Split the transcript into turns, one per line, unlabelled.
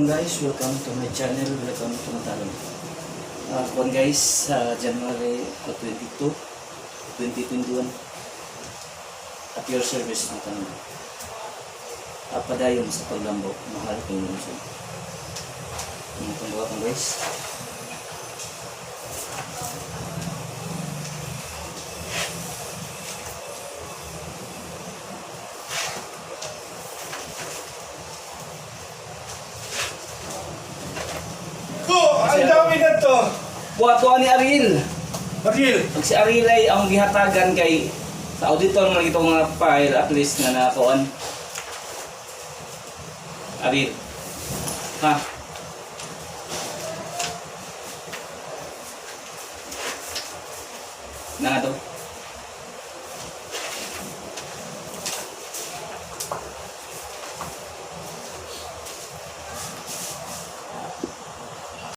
Welcome guys, welcome to my channel, welcome to Matalon. Kuan guys, sa January 22, 2021, at your service, Matalon. Padayon sa paglambo, mahal kong lungsod. Ang itong buhaton, guys.
Ko, ang dami na to.
Buhat ko ni Ariel.
Ariel.
Pag si Ariel ay ang gihatagan kay sa auditor man itong mga file, at least na nakuan. Ariel. Ha? Na to?